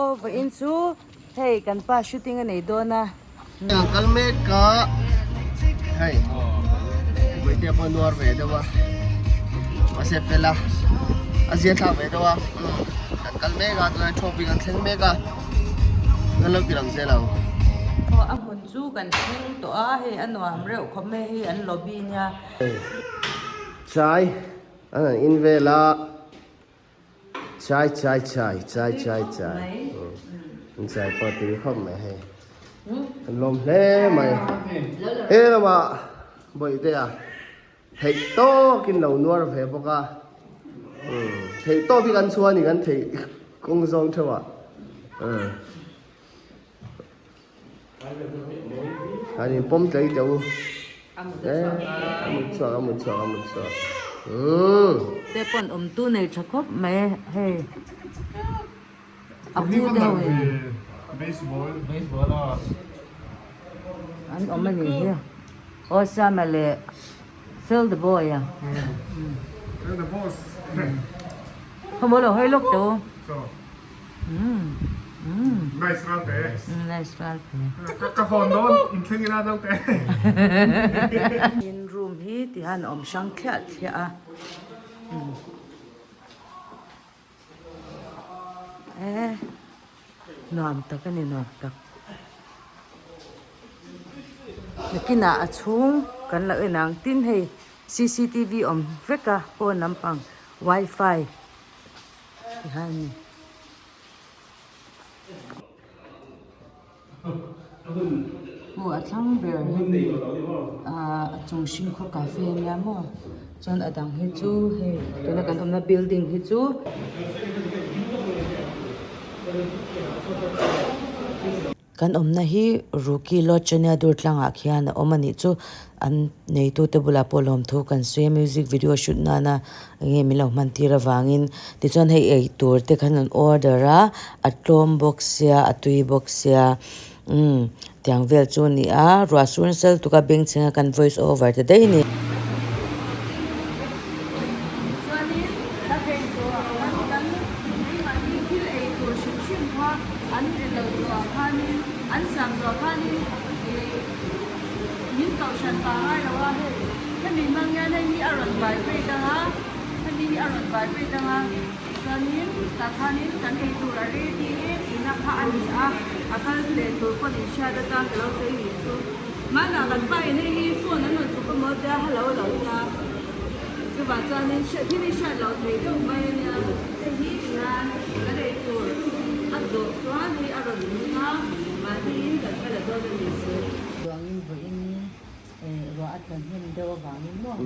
Aw vawiin chu hei kan pa shooting a nei dawn a. Ang kal mek a hei vawiin te pawh nuar ve deuh a mahse fel a a zia thlak ve deuh a kan kal mek a tunah thawk bik an thleng mek a kan lo ti lang zel ang. Aw a hmun chu kan thleng tawh a hei a nuam reuh khawp mai hei an lobby nia. Chai an han in vel a. Chai chai chai chai chai chai an chai pawh tui khawp mai hei an lawm hle mai he lamah bawihte a theih tawkin lo nuar ve bawk a theih tawk hi kan chhuah a ni kan theih kawng zawng theuh ah An in pawm tlei teh u. A mut chhuak, a mut chhuak, a mut chhuak. Umm. Te pawn awm tu nei tha khawp mai hei. A pu deuh in. Baseball, baseball a. An awm a nih hi. Aw Siama leh Phil the boy a. Phil the boss. Khawmaw lo hawi lawk teh u. Nice ral te. Nice ral te. Ka phone dawn in thleng ila deuh te. In room hi ti hian a awm hrang thliah thliah a. E nuam tak a ni nuam tak. Nakinah a chhung kan lo en ang tin hei cctv awm vek a pawn lampang wifi. Aw a thlang ber hi ahh a chung hring khaw cafe a nia maw chuan a dang hi chu hei tuna kan awmna building hi chu. Kan awmna hi Ruki Lodge ania dur tlangah khian a awm a nih chu an neitute bulah pawh lawmthu kan sawi a music video shoot nana enge min lo hman tir avangin tichuan hei ei tur te khan an order a a tlawm bawk sia a tui bawk sia umm tiang vel chu a ni a ruah sur nasa lutuk a bengchheng a kan voice over ta daih a ni. An ri lo zuah khanin an siam zuah khanin ih min kohhran pah ngai lo a hei hemi hmang hian hei hi a rawn vibrate ang a hemi hi a rawn vibrate ang a chuanin tah khanin kan ei tur a ready e tihna kha a ni a a kal leh tur pawn inhriat atan ka lo sawi nih chu hmanah kan pa in hei hi phone an rawn chhuk emaw tia hello a lo tia chuvang chuanin hriat thil hi hriat loh theih deuh mai a nia hei hi tihian kan ei tur a zawh chuan hei a rawn nung a mahniin kan kal a dawn a ni se. Ruangin vawiin ruah a tla hnem deuh avangin maw.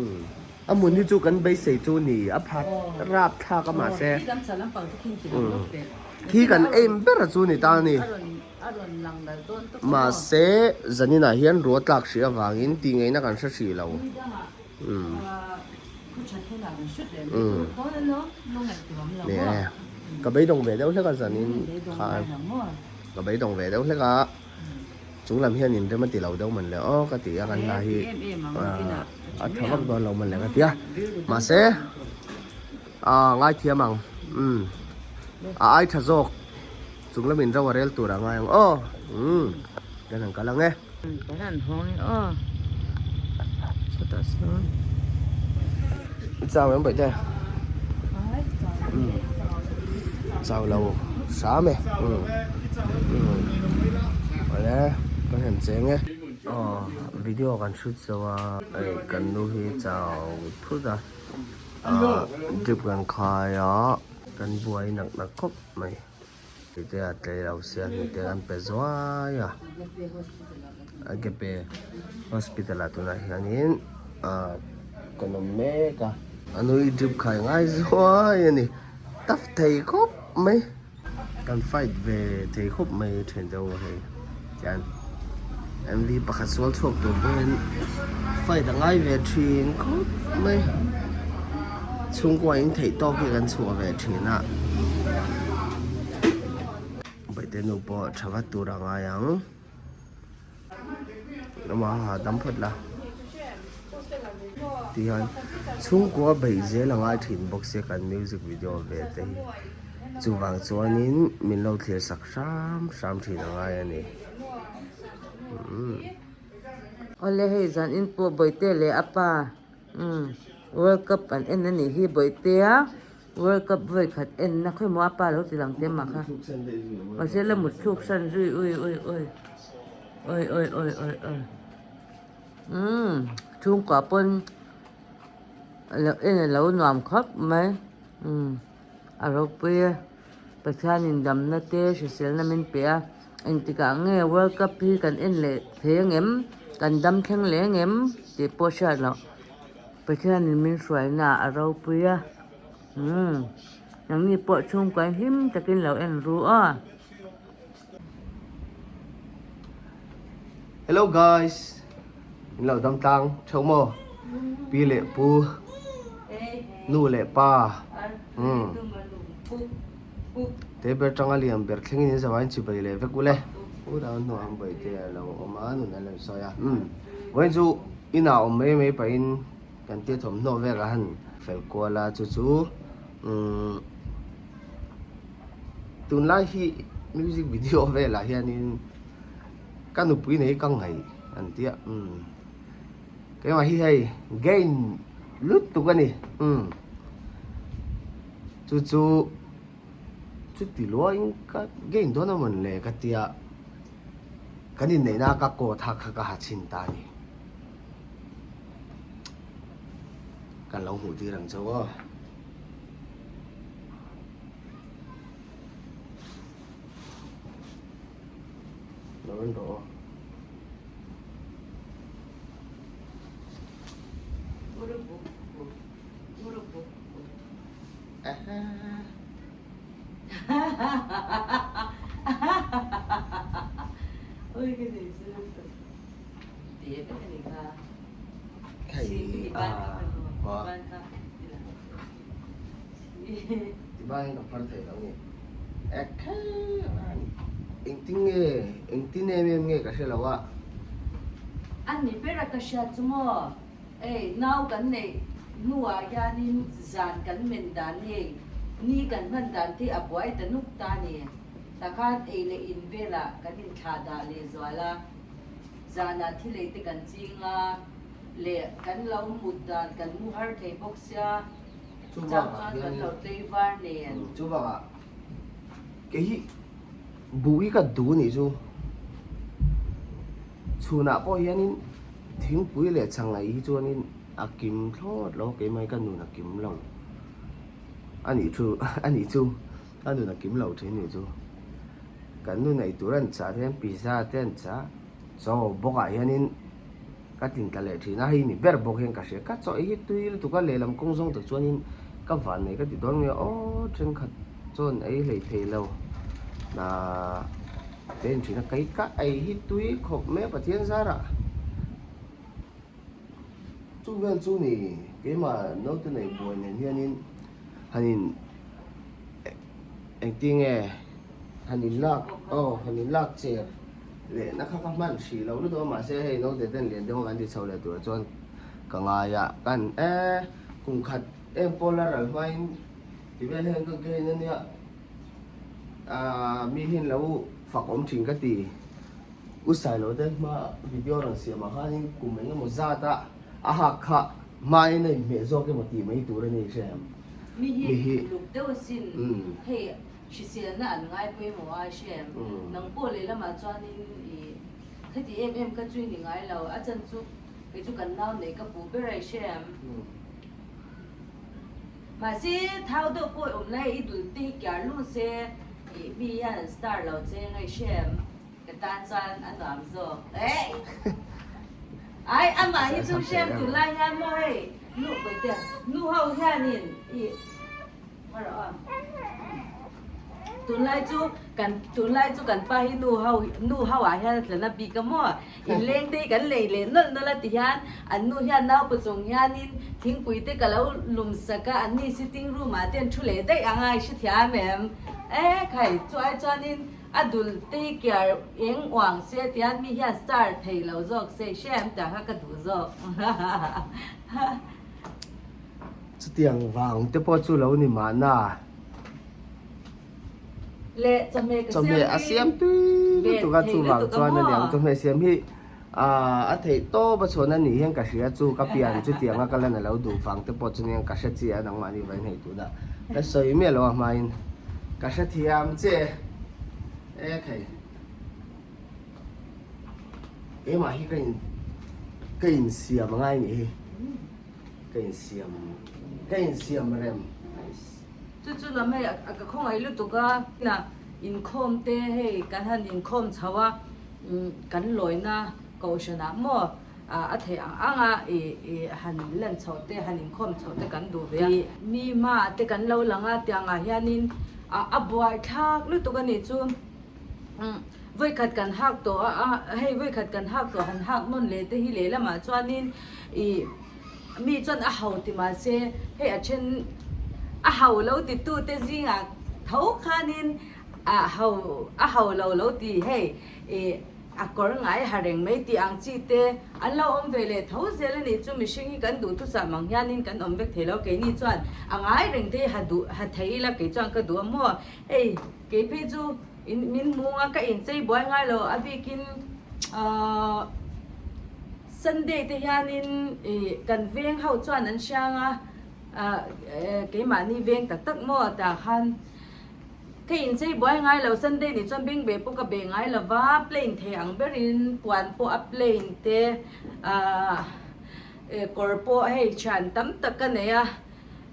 A hmun hi chu kan beisei chu ni a phat rap thlak a mahse. Khi kan chal lampang te khin ti lang lawk teh. Khi kan aim ber a chu ni ta a ni. A rawn a rawn lang dal dawn tawp maw. Mahse zaninah hian ruah tlak hrih avangin tih ngaihna kan hre hrih lo. Ni e, ka beidawng ve deuh hlek a zanin khan ka beidawng ve deuh hlek a, chung lam hian inrem a ti lo deuh man le aw ka ti a kan hla hi a tha vak dawn lo man le ka ti a, mahse ah ngaithiam ang umm a ai tha zawk chung lam inro a rel tur a ngai ang aw umm kan han kal ang e. Kan han hawng e aw chutah sawn Chau em baihte chau lo hram e awle kan han cheng e aw video kan shoot zo a hei kan nu hi chau phut a drip kan khai a kan buai nak nak khawp mai. Tite a tlei lo sia hnute an pe zuai a a ke pe hospital ah tunah hianin ah kan awm mek a a nui drip khai ngai zuai a ni tough thei khawp mai kan fight ve thei khawp mai thian te ho hei chuan M V pakhat sual chhuak tur pawh hian fight a ngai ve thin khawp mai chhungkua in theih tawk hi kan chhuah ve thin a Baihte nu pawh tha vat tur a ngai ang amah a hahdam phawt la tihian chhungkua beih zel a ngai thin bawk sia kan music video ve te hi. Chuvang chuanin min lo thlir sak hram hram thin a ngai a ni. Umm. Awle hei zan in pawh Bawihte leh a pa umm World Cup an en a nih hi Bawihtea World Cup vawi khat en na khawi maw a pa lo ti lang te mah kha mahse la mut thluk san zui ui ui ui ui ui ui ui ui umm chhungkua pawn en a lo nuam khawp mai umm. A ropui e, Pathianin damna te hriselna min pe a, engtikah nge World Cup hi kan en leh thei angem, kan dam thleng leh angem tih pawh hriat loh. Pathianin min hruaina a ropui a, umm nangni pawh chhungkuain hlim takin lo en ru aw. Hello guys, in lo dam tlang theuh maw? Pi leh pu, nu leh pa, umm te ber tanga lian ber thlengin in zavain chibai leh vek ule. U dang hnuah an bawihte a lo awm a, nun an lo sawi a, umm vawiin chu inah awm mai mai pahin kan tia thawmhnaw vel a han fel kual a chu chu umm. Tunlai hi music video velah hianin ka nupui nei ka ngaih an tia umm keimah hi hei gain lut tuk a ni umm chu chu chuti luain ka gain dawn a mawn le ka tia kan inneihna ka coat ha kha ka ha chhin ta a ni kan lo hmuh tir ang chauh aw. Lo en rawh aw. Hei a Tibain ka phar thei lo ni. Engtin nge, engtin em em nge ka hre lo a. A ni ber a ka hriat chu maw? Ei, nau kan neih hnuah hianin zan kan men dan hei, ni kan hman dan te a buai ta nuk ta ni. Takhan ei leh in velah kan inthlah dah leh zual a, zanah thil ei te kan ching a. Leh kan lo mut dan kan mu har thei bawk sia, chang chuan kan lo tlei var nen. Chu bakah kei hi buh hi ka duh nih chu chhunah pawh hianin thingpui leh chhangaih hi chuanin a kim thlawt lo keimah hi ka nun a kim lo a nih thu a nih chu ka nun a kim lo thin nih chu kan nun ei tur an chah te hian pizza te an chah chaw bawkah hianin. Ka tin ta leh thin a, hei ni ber bawk hian ka hria. Ka chaw ei hi tui lutuk a, lehlam kawng zawng tak chuanin ka van nei ka ti dawn nge aw thenkhat chuan ei hlei thei lo na te en thin a, kei ka ei hi tui khawp mai a Pathian zarah chu vel chu ni keimah naute nei buai nen hianin han in engtin nge han in lak aw han in lak cher. Lehna kha ka hman hrih lo lutuk a mahse hei naute ten lian deuh a kan ti chho leh turah chuan ka ngai a kan e kum khat em pawh la ral hmain ti vel hian ka gain a nia ah mi hian lo fak awm thin ka ti u sailo te hma video rawn siam ah khanin kum eng emaw zat a a hak kha hmain a inhmeh zawk emaw tih mai tur a ni hre Mi hi uluk deuh asin hei Hriselna an ngai pawimawh a hre em? Nang pawh lehlamah chuanin i khati em em ka chui ni ngai lo, a chan chu kei chu kan nau neih ka puh ber a i hre em? Mahse thau deuh pawh i awm lai i dul te hi kiar lu se i mi hian an star lo che eng a i hre em? Ka tan chuan a nuam zawk eih! Ai amah hi chu hre em tunlai hian maw hei nu pawite nu ho hianin i. Tunlai chu kan tunlai chu kan pa hi nu ho nu ho ah hian a tlan a bik a maw inleng te hi kan lei leh nawlh nawlh a ti hian an nu hian naupa chung hianin thingpui te ka lo lum sak a an ni sitting room ah te an thu leh daih ang a i hrethiam em e khai chu ai chuanin a dul te hi kiar eng uang se tihian mi hian star thei lo zawk se i hre em tah kha ka duh zawk. Chutiang vang te pawh chu lo ni mahna. Leh chawhmeh ka siam Chawhmeh a siam tui lutuk a chuvang chuan a niang chawhmeh siam hi a theih tawp a chhuahna nih hian ka hria chu ka pian chutiang a ka lan a lo duh vang te pawh chu nia ka hre chiah a nangmahni vain hei tunah ka sawi miah lo a hmain ka hrethiam che e thei. Keimah hi ka in ka insiam a ngai nih hi ka insiam ka insiam rem nice. Chu chu lam hei a ka khawngaih lutuk a na inkhawm te hei kan han inkhawm chho a kan lawina kohhran ah maw a theih ang ang a ih ih han lan chhoh te han inkhawm chhoh te kan duh ve a mi hma ah te kan lo lang a tiang ah hianin a buaithlak lutuk a nih chu. Vawikhat kan hak tawh a a hei vawikhat kan hak tawh han hak nawn leh te hi lehlamah chuanin ih mi chuan a ho ti mahse hei a then a ho lo ti tu te zingah tho khanin a ho a ho lo lo ti hei ih a kawr ngai ha reng mai tih ang chi te an lo awm ve leh tho zel a nih chu mihring hi kan duhthusam ang hianin kan awm vek thei lo keini chuan a ngai reng te hi ha duh ha thei ila kei chuan ka duh a maw hei. Kei phei chu in min hmung a ka inchei buai ngai lo a bikin ahh Sunday te hianin ih kan veng ho chuan an hriang a ah keimahni veng tak tak maw tah khan ka inchei buai ngai lo Sunday ni chuan beng beh pawh ka beh ngai lo va plain thei ang berin puan pawh a plain te ahh kawr pawh hei thian tam tak ka nei a.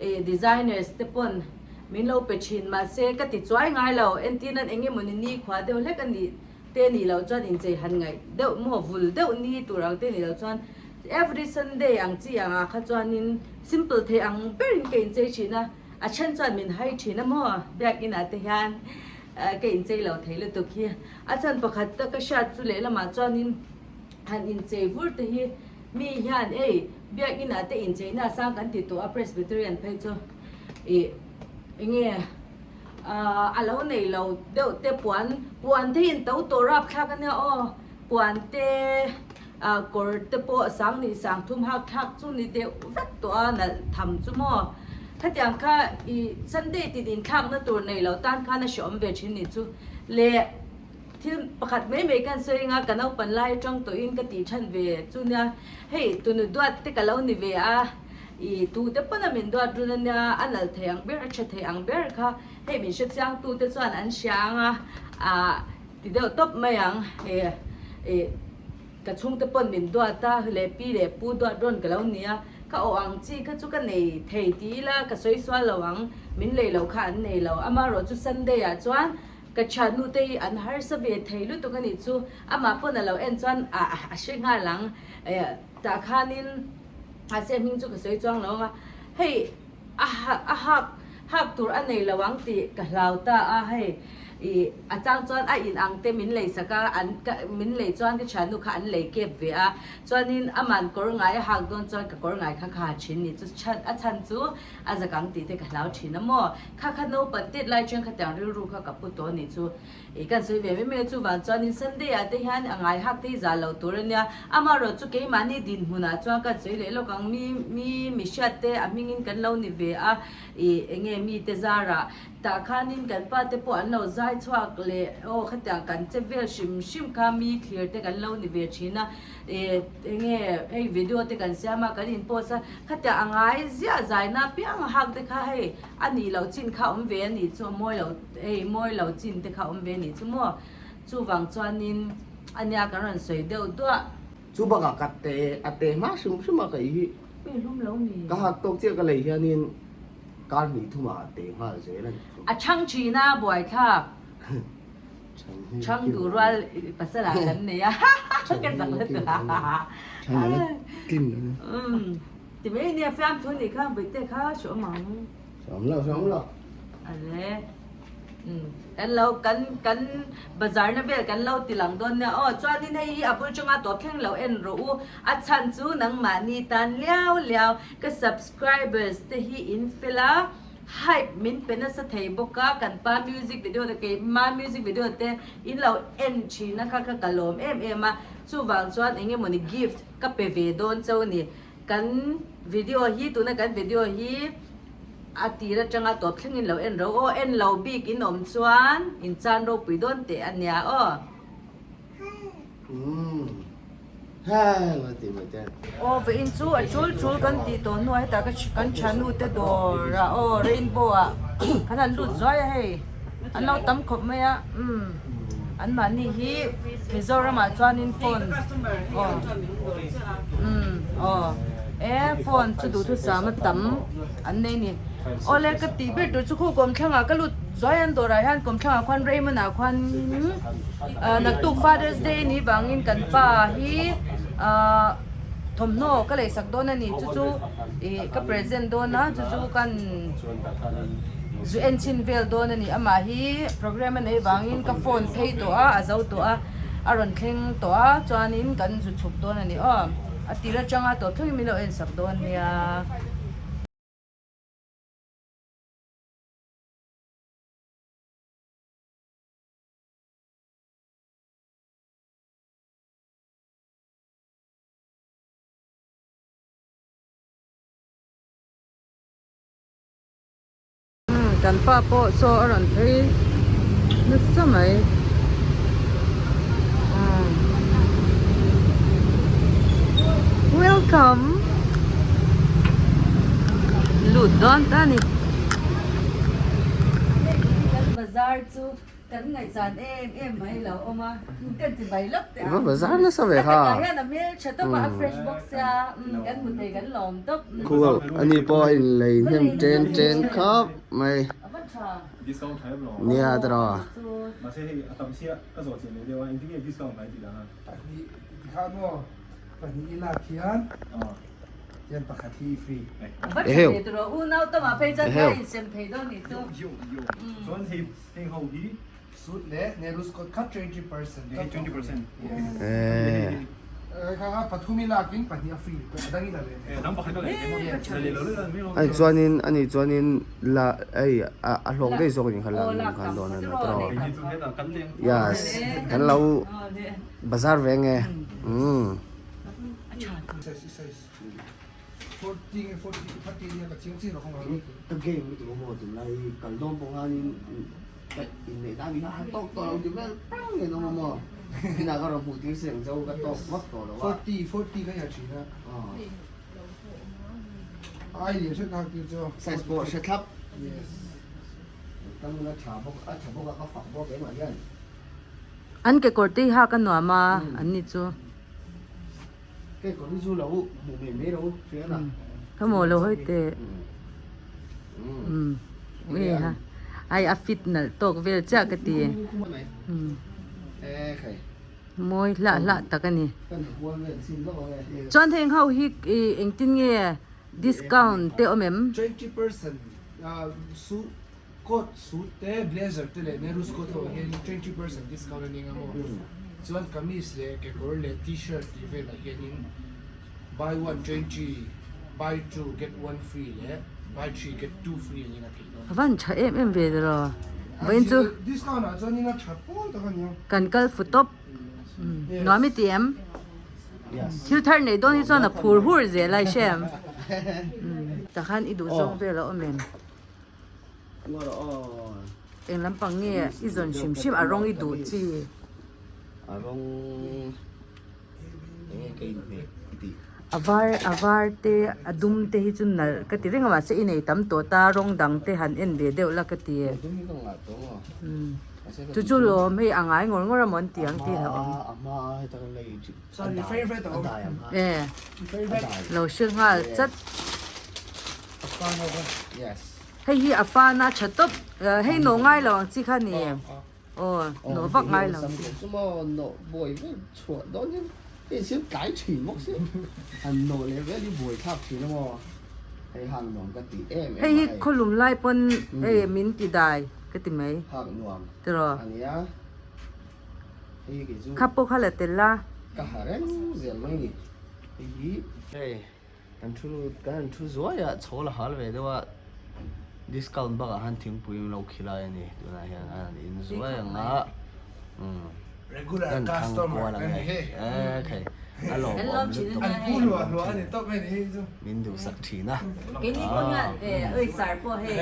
Ih designers te pawn min lo pe thin mahse ka ti chuai ngai lo entir nan eng emawni ni khua deuh hlek a nih te nih loh chuan inchei han ngaih deuh maw vul deuh ni tur ang te nih loh chuan every sunday ang chi ang ah kha chuanin simple thei ang berin ka inchei thin a a then chuan min hai thin a maw biakin ah te hian ka inchei lo thei lutuk hi a chhan pakhat ka hriat chu lehlamah chuanin han inchei vur te hi Mi hian ei, Biakinn ah te incheina a sang kan ti tawh a, Presbyterian phei chu ih enge ah a lo nei lo deuh te puan, puan te hi in to tawh rap thlak ania aw, puan te ah kawr te pawh sang nih sang thum hak thlak chu ni deuh vek tawh a nalh tham chu maw. Khatiang kha ih Sunday tin inthlakna tur nei lo tan khan a hreawm ve thin ni chu le. Thil pakhat mai mai kan sawi anga ka naupan lai atang tawhin ka tih than ve chu nia, hei tunu duat te ka lo ni ve a, ih tute pawn a min duat run ania, a nalh thei ang ber a tha thei ang ber kha hei min hre chiang tu te chuan an hria anga ah ti deuh tawp mai ang ih ih ka chhungte pawn min duat a leh pi leh pu duat rawn ka lo ni a, ka awh ang chi kha chu ka nei thei ti ila ka sawi sual lo ang, min lei loh kha an nei lo, amaherawhchu Sunday ah chuan Ka thiannu te hi an harsa ve thei lutuk a nih chu, amah pawn a lo en chuan a a hre nghal ang, tah khanin mahse hming chu ka sawi chuang lo ang a, hei a a hak hak tur a nei lo ang tih ka hlau ta a, hei ih a chang chuan a in ang te min lei sak a, an ka min lei chuan ka thiannu kha an lei kep ve a, chuanin aman kawr ngai a hak dawn chuan ka kawr ngai kha ka ha thin ni chu chhan a chhan chu a zak ang tih te ka hlau thin a maw. Kha kha naupan tet lai chuan khatiang rilru kha ka pu tawh a nih chu. Ih kan sawi ve mai mai a chuvang chuanin Sunday ah te hian a ngai hak te hi zah loh tur a nia. Amaherawh chu keimahni dinhmunah chuan kan sawi leh lawk ang mi mi mi hriat te a hmingin kan lo ni ve a ih enge mi te zarah tah khanin kan pa te pawh an lo zai chhuak leh aw khatiang kan che vel hrim hrim kha mi thlir te kan lo ni ve thin a ih enge hei video te kan siam a kan in post a khatiang a ngai ziah zaina piang a hak te kha hei A nih loh chin kha awm ve a nih chu a mawi lo hei mawi lo chin te kha awm ve a nih chu maw chuvang chuanin a nia kan rawn sawi deuh duah. Chu bakah ka te a te hma hrim hrim a ka i hi. Ui hlum lo mi. Ka hak tawk chiah ka lei hianin kar hnih thumah a te nghal zel a nih chu. A chhang thin a buaithlak. Chhang duh rual pasal ah kan nei a ka zak la tu Chhang ala tlin lo nia. Umm ti mai nia fiamthu nih kha Bawihte kha hreawm ang. Hreawm lo hreawm lo. Ale umm kan lo kan kan bazar na vel kan lo ti lang dawn nia aw chuanin hei hi a bul tanga tawp thleng lo en rawh u a chhan chu nangmahni tan liau liau ka subscribers te hi in fel a. Hype min pe nasa thei bawk a, kan pa music video te keima music video te in lo en thin a kha kha ka lawm em em a, chuvang chuan eng emawni gift ka pe ve dawn chauh a ni, kan video hi tuna kan video hi. A tir atanga tawp thlengin lo en ro aw, en lo bik in awm chuan in chan ropui dawn teh a nia aw. Aw vawiin chu a tul tul kan tih tawh hnuah hetah ka kan thanu te dawr ah aw rainbow ah kan han lut zuai a hei an lo tam khawp mai a umm an mahni hi Mizoram ah chuanin phone aw umm aw e phone chu duhthusam a tam an nei a ni awle ka tih ber tur chu khu kawmthlang ah ka lut zuai an dawrah hian kawmthlang ah khuan Raymond ah khuan ah naktuk Father's Day ni vangin kan pa hi ah thawmhnaw ka lei sak dawn a ni chu chu ih ka present dawn a chu chu kan zu en chhin vel dawn a ni amah hi programme a nei vangin ka phone phei tawh a a zo tawh a a rawn thleng tawh a chuanin kan zu chhuk dawn a ni aw a tir atanga tawp thlengin min lo en sak dawn nia. Kan pa pawh chaw a rawn phei nasa mai welcome lut dawn ta ni bazar chu Kan ngaihzan em em mai lo awm a, kan ti bai lawk teh a. I va bazar nasa ve kha. A takah hian a hmel tha tawp a, a fresh bawk sia, kan hmu thei kan lawm tawp. Khual ani pawh a inlei hnem chen chen khawp mai. A va tha. Discount tha em lo. Nia tiraw. Mahse hei a tam sia ka zawh chian leh deuh a, engtin nge discount ngai tih dan a. Pahnih tikhan maw pahnih i lak hian hian pakhat hi free. A va tha ve tiraw, unau tamah phei chuan kha insem thei dawn nih chu. Chuan hei Heng ho hi suit leh Nehru Scott kha 20% Hei 20%. Yes. Kha kha pathum i lakin pahnih a free a dang in a leh leh. Dang pakhat ka leh leh lo leh mai Ani chuanin ani chuanin la ei a hlawk daih zawk in kha la in khan dawn a ni tawh. Yes kan lo bazar ve nge. Umm. Ka game lutuk a maw tunlai hi kal dawn pawh khanin ka inneih dan hi a tawk tawh lo ti vel pang in awm a maw inah ka rawn hmuh tir si ang chau ka tawk vak tawh lo a. Size pawh hre thlap. Tam a tha bawk a tha bawk a ka fak bawk keimah hian. An kekawr te hi hak a nuam a an ni chu. Kei kawr hi zu lo hmuh mai mai lo hria na. Ka maw lo hawi teh. Umm nge ha ai a fit nalh tawk vel chiah ka ti. Mawi hlah hlah tak a ni. Chuan heng ho hi engtin nge discount te awm em? 20% su coat suit te blazer te leh Nehru's coat ho ah hian 20% discount a ni ang a maw chuan kamis leh kekawr leh t-shirt tih velah hianin buy one 20 buy two get one free leh buy three get two free angin a theih dawn. A van tha em em ve tiraw vawiin chu discount ah chuanin a tha pawl tak a ni ang. Kan kal fu tawp nuam i ti em? Thil thar nei dawn hi chuan a phur hur zel a i hre em? Tah khan i duh zawng vel a awm em? Eng lampang nge i zawn hrim hrim a rawng i duh chi? A rawng eng nge ka inhmeh i tih? A var a var te a dum te hi chu nalh ka ti reng a mahse i nei tam tawh ta rawng dang te han en ve deuh la ka ti. A dum hi ka ngah tawh maw? Chu chu lawm hei a ngai ngawr ngawr a maw an ti ang tih hlauh awm. A hma a heta kan lei a dai ang kha. E lo hre nghal chat. Hei hi a fan a tha tawp hei nawh ngai lo ang chi kha ni em aw nawh vak ngai lo ang chi. Chumaw nawh buai vek chhuah dawn hian hei siam tlai thin bawk sia han nawh leh vel hi buai thlak thin a maw hei hak nuam ka ti em em a hei hi khawlum lai pawn hei min ti dai ka ti mai hak nuam tiraw ania hei hi kei chu kha pawh kha la tel la ka ha reng zel mai ni hei hi hei. Kan thu lut kan han thu zuai a chhawl a hal ve deuh a discount bakah han thingpui in lo khilai a ni tunah hian a han in zuai ang a umm Regular kan thang customer kual kan ang ni e hei. e khai A lawmawm lutuk. An pu hluah hluah a ni tawp mai ni hei chu. Min duhsak thin a. Keini pawh hian e oi sar pawh hei.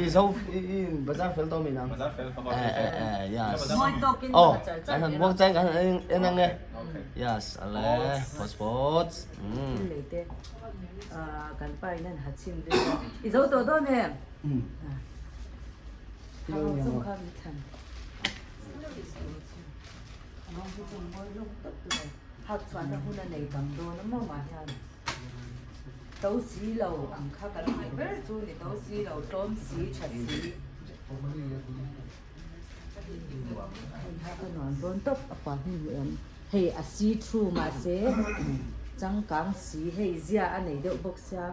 I zo i bazar fel tawh mi nang. Bazar fel ka Eh eh eh yes. Mawi tawkin Oh, ka char char kan han zel a. muang chang kan han en ang e. Yes, ale pots pots. Thil lei te kan pa in an ha chhin vel a. I zo tawh dawn em? Thau chung kha min thlan. Hak chuan a hun a nei tam dawn a maw mah hian to si lo ang kha kan tih ber chu ni to si lo tlawm si tha si hei ha ka nuam dawn tawp a puan hi hmuh em hei a see through mahse changkang si hei zia a nei deuh bawk sia.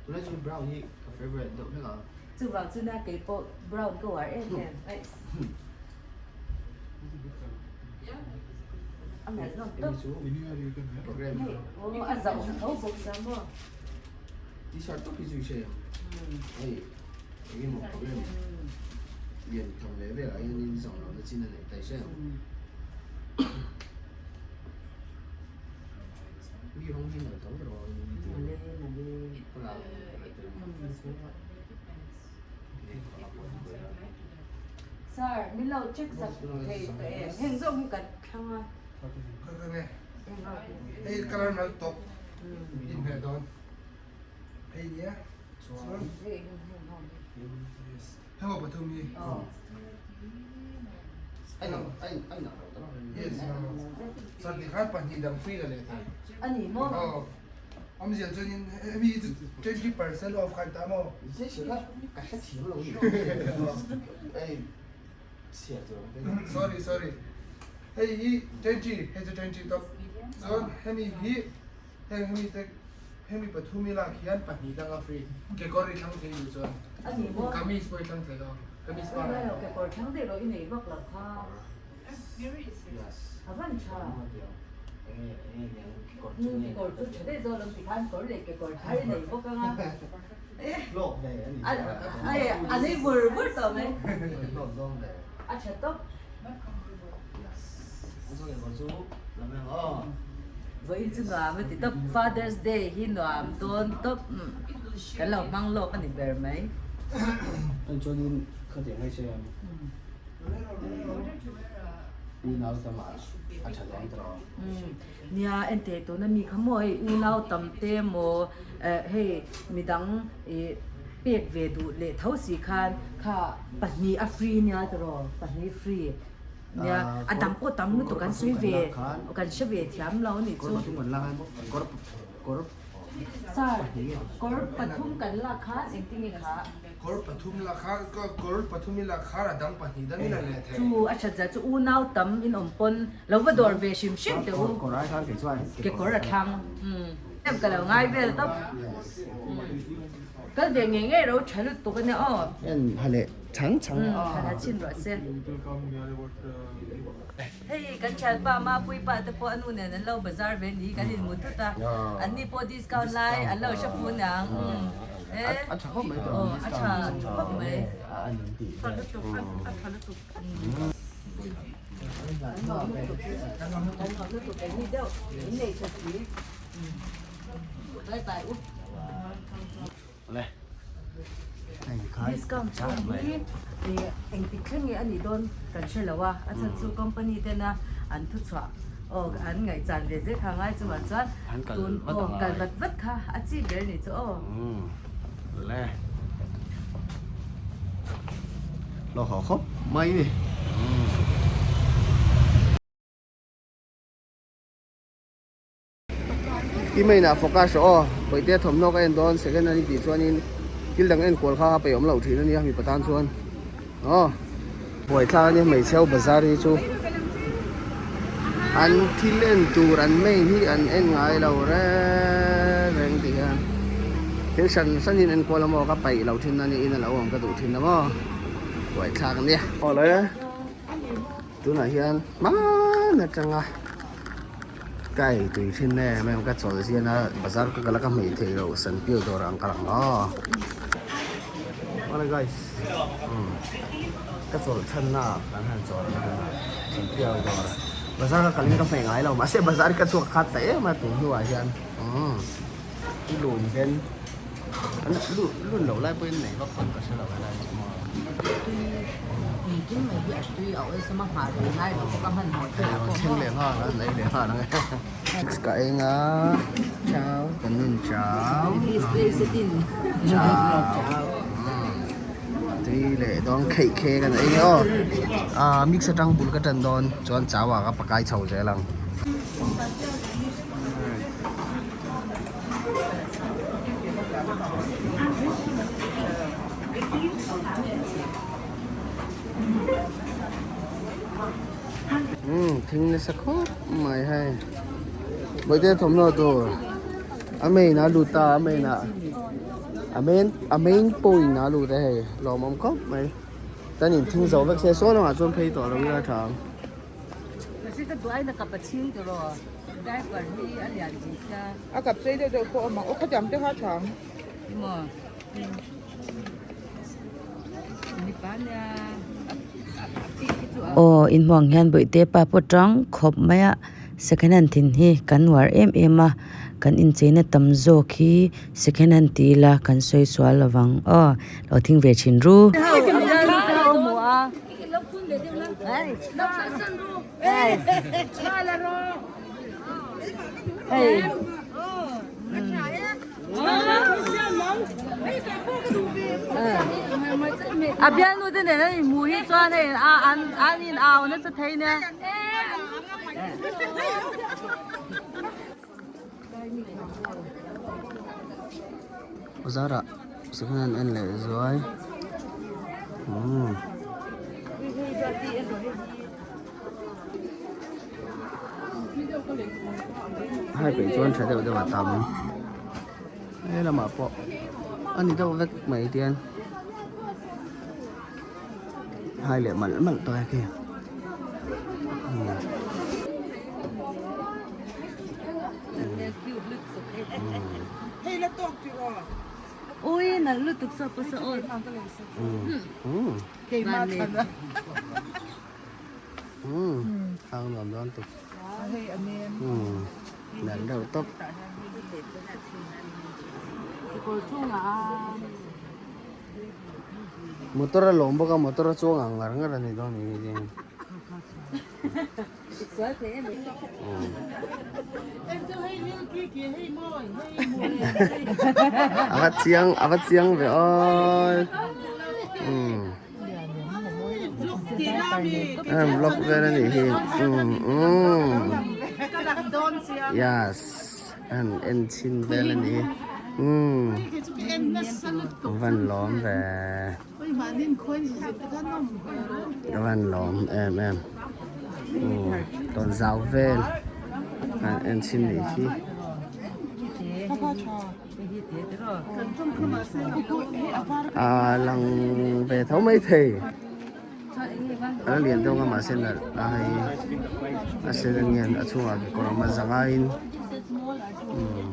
Tunlai chu brown hi ka favourite deuh hlek a. Chuvang chu nia kei pawh brown ka uar em em ais. A melh hlawm tawp. Hei aw a zauh tho bawk sia maw. T-shirt tawp hi chu i hre ang. Hei eng emaw program lian tham leh velah hianin zauh lohna chin a neih ta i hre ang. Mi rawng hi nalh tho rawh a Nalh e nalh e. Sir, min lo check sak thei tawh em? Heng zawk hi kan thlang a. Kha kha nge. Hei color nalh tawp inhmeh dawn. Hei nia chuan Hei heng heng ho hi. Yes. Heng ho pathum hi. Yes. Chuan tikhan pahnih dang free la leh thei. A ni maw? Awmzia chuanin hemi hi chu 20% off khan ta maw? Sorry sorry hei hi 20 hei chu 20 tawp chuan hemi hi heng hemi te hemi pathum i lak hian pahnih dang a free kekawr i thlang thei duh chuan kamis pawh i thlang thei lo kamis par kekawr thlang daih lo i nei vak lo kha a van tha kekawr chu tha daih zawk lo tikhan kawr leh kekawr thar i nei bawk anga a nei vur vur tawh mai a tha tawp. Vawiin chu nuam a ti tawp Father's Day hi nuam dawn tawp kan lo hmang lawk a ni ber mai. Unau tam ah a tha dawn tawh ang. Nia enteh tuna mi kha maw hei unau tam te maw hei midang ih pek ve duh leh tho si khan kha pahnih a free nia tiraw pahnih free nia a dang pawh tam lutuk kan sawi ve kan hre ve thiam lo a nih chu. Sir kawr pathum kan lak khan engtin nge kha. Kawr pathum lak kha kawr pathum i lak khan a dang pahnih dang in a leh thei. Chu a that zia chu unau tam in awm pawn lo va dawr ve hrim hrim teh u. Kawr ai khan kei chuan kekawr a thlang em ka lo ngai vel tawp. Kal ve ngei ngei ro tha lutuk ania aw. En ha leh chang chang a. Han ha chhin rawh se. Hei kan thianpa Mapui pa te pawh a nu nen an lo bazar ve ni kan inhmu thut a, an ni pawh discount lai an lo hre fu niang e A tha khawp mai tawh aw a tha khawp mai. Tha lutuk a tha lutuk. Kan nuam lutuk kan nuam lutuk eng ni deuh in nei tha si bye bye u. Discount chhung hi engtik thleng nge a nih dawn kan hre lo a, a chhan chu company tena an thuchhuah aw an ngaihchan ve zel kha ngai chungah chuan tun aw kal vat vat kha a chi ber ni chu aw. Le lo haw khawp mai ni. I main ah focus rawh aw, Bawihte thawmhnaw ka en dawn second a ni tih chuanin thil dang enkual kha a peihawm loh thin a nia mipa tan chuan aw. Buaithlak a nia hmeichhe ho bazar hi chu an thil en tur an main hi an en ngai lo reng reng tih hian thil hran hran in enkual a maw ka paih loh thin a nia in a lo awm ka duh thin a maw buaithlak a nia. Awle tunah hian hman atanga. Ka ei tui thin em em ka chawl zian a bazar ka kal a ka hmei thei lo sanpiau dawr ang ka lang aw Hello guys ka chawl chhan na kan han chawl a sanpiau dawr. Bazar ka kalin ka hmeh ngai lo mahse bazar ka chhuak khat ta em a tun hnuah hian umm lun den an lun loh lai pawhin nei vak pawn ka hre lo helai chu maw. Engkim mai hi a tui a awlsam a nghah rei ngai lo bawk a hmanhmawh te ah pawh thleng leh nghal a lei leh nghal ang e ka eng a chau kan in chau chau tui leh dawn kheih khe kan ei aw ah mix atang bul ka tan dawn chuan chau ah ka pakai chho zel ang. Umm thing nasa khawp mai hei bawihte thawmhnaw tur a main a lut ta a main ah a main a main point ah a lut a hei lawmawm khawp mai chuan in thing zo vek se saw lamah chuan phei tawh lo ila tha ang. Aw inhmuh ang hian bawihte pa pawh tang khawp mai a second hand thin hi kan uar em em a kan incheina tam zawk hi second hand ti ila kan sawi sual lo vang aw lo thing ve thin ru. A bialnu te nen an inhmuh hi chuan hei a an an in au nasa thei nia. Bazar ah sikhan an en leh zuai umm. Hai peih chuan tha deuh deuh a tam he lamah pawh a ni deuh vek mai tian hai leh malh malh tawh a khi Umm thang nuam dawn tuk umm nalh deuh tawp. Motor a lawm bawk a motor a chuang ang ngar ngar a ni dawn ni hi. A va chiang a va chiang ve aw umm. Em vlog vel a nih hi umm umm yes an en chhin vel a ni umm van lawm ve van lawm em em umm tawn zau vel an en chhin nih hi. A lang ve tho mai thei a lian deuh a mahse nalh a hei a sen a nian a chhungah kekawr a awm a zangaiin umm.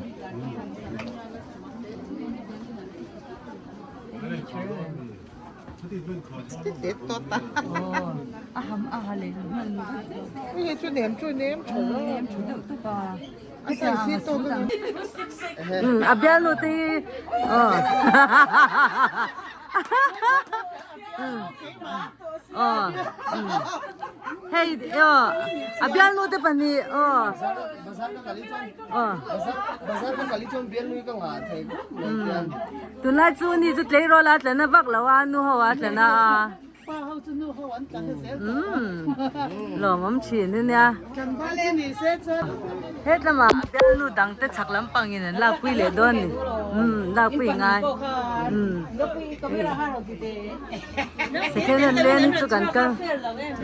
A bialnu te hi aw aw hei aw a bialnu te pahnih aw aw tunlai chu ni chu tleirawl a tlana vak lo a nu ho a tlana a. Pa ho chu nu ho an tla zel tawh a. Lawmawm thin hi nia. Tlangval chu ni se chuan. Hetlama a bialnu dang te chhak lampang in an lakpui leh dawn ni. Umm lakpui ngai. Umm. Second hand len hi chu kan kal.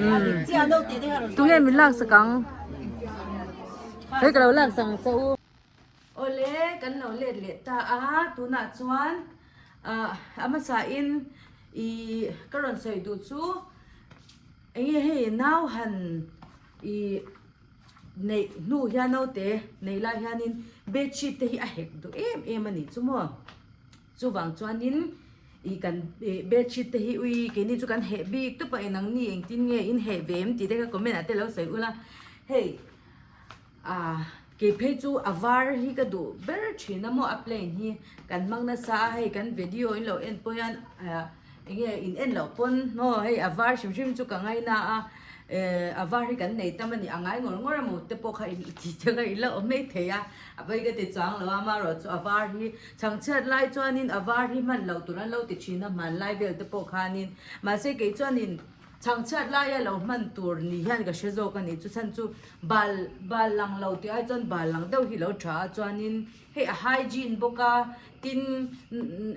Umm. Tunge min laksak ang? Hei ka lo laksak ang che u. Awle kan lo let leh ta a tunah chuan ah a hmasa in ih ka rawn sawi duh chu eng nge hei nau han ih neih hnu hian naute neih lai hianin bedsheet te hi a hek duh em em a nih chu maw. Chuvang chuanin ih kan ih bedsheet te hi ui keini chu kan heh bik tawp a enang ni engtin nge in heh ve em tih te kha comment ah te lo sawi ula. Hei ah kei phei chu a var hi ka duh ber thin a maw a plain hi kan hmang nasa a hei kan video in lo en pawh hian ah eng nge in en loh pawn maw hei a var hrim hrim chu ka ngaina a eh a var hi kan nei tam a ni a ngai ngawr ngawr emaw te pawh kha in tih te kha in la awm mai thei a a pawi ka ti chuang lo a amaherawh chu a var hi chhangchhiat lai chuanin a var hi hman loh tur an lo ti thin a hmanlai vel te pawh khanin mahse kei chuanin Chhangchhiat laia lo hman tur ni hian ka hre zawk a ni. Chu chhan chu bal bal lang lo tih ai chuan bal lang deuh hi lo tha a chuanin hei a hygiene bawk a tin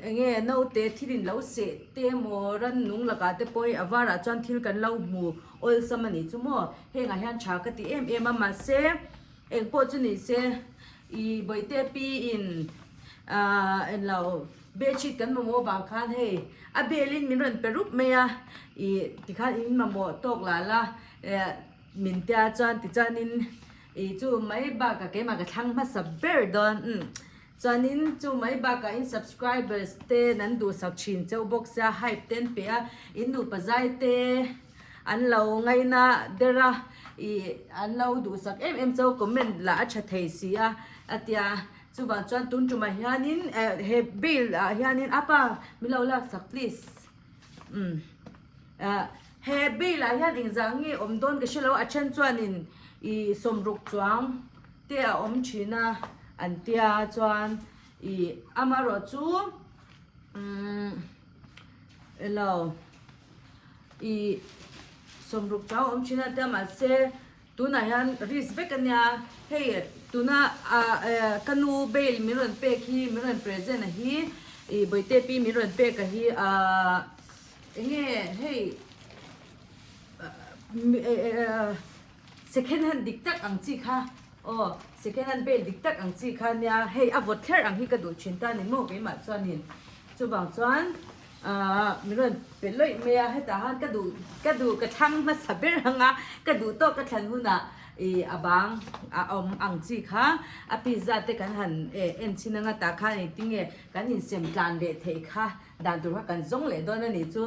eng nge naute thil in lo seh te emaw rannung lakah te pawh hei a varah chuan thil kan lo hmu awlsam a nih chu maw hengah hian tha ka ti em em a mahse eng pawh chu ni se ih bawihte pi in ahh englo Bedsheet kan mamawh avang khan hei a bel in min rawn pe rup mai a ih tikhan in mamawh tawk lah la eh min tia chuan tichuanin ih chu mai bakah keimah ka thlang hmasa ber dawn umm chuanin chu mai bakah in subscribers te an duhsak thin chauh bawk sia hype te an pe a in nupa zai te an lo ngaina der a ih an lo duhsak em em chauh comment lah a tha thei si a a tia. Chuvang chuan tun tumah hianin eh he bill ah hianin a pa min lo lak sak please umm ah he bill ah hian engzah nge awm dawn ka hrelo a then chuanin ih sawmruk chuang te a awm thin a an tia chuan ih amaherawh chu umm elo ih sawmruk chuang a awm thin a tia mahse. Tunah hian risk vek a nia, hei tuna ah ka nu bail min rawn pek hi, min rawn present a hi, ih bawihte pi min rawn pek a hi ah eng nge hei second hand dik tak ang chi kha aw second hand bail dik tak ang chi kha nia, hei a vawt thler ang hi ka duh thin ta ni maw keimah chuanin chuvang chuan. Ahh min rawn pe lawih mai a, hetah han ka duh ka duh ka thlang hmasa ber ang a, ka duh tawk ka thlan hunah ih a bang a awm ang chi kha a pizza te kan han eh en chhin anga tah khan engtin nge kan insem tlan leh theih kha dan tur kha kan zawng leh dawn a nih chu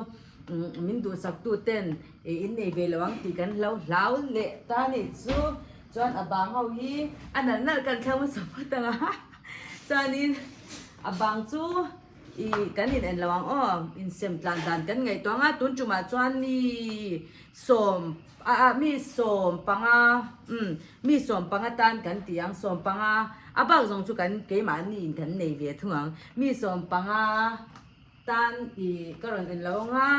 umm min duhsak tu ten ih in nei ve lo ang tih kan lo hlau leh ta a nih chu chuan a bang ho hi a nalh nalh kan thlang hmasa phawt ang a chuanin a bang chu. Ih, kan in en lo ang aw, insem tlan dan kan ngaihtuah ang a, tun tumah chuan mi sawm ah ah mi sawm panga umm mi sawm panga tan kan ti ang, sawm panga a bak zawng chu kan keimahni in kan nei ve thung ang, mi sawm panga tan ih ka rawn en lo ang a,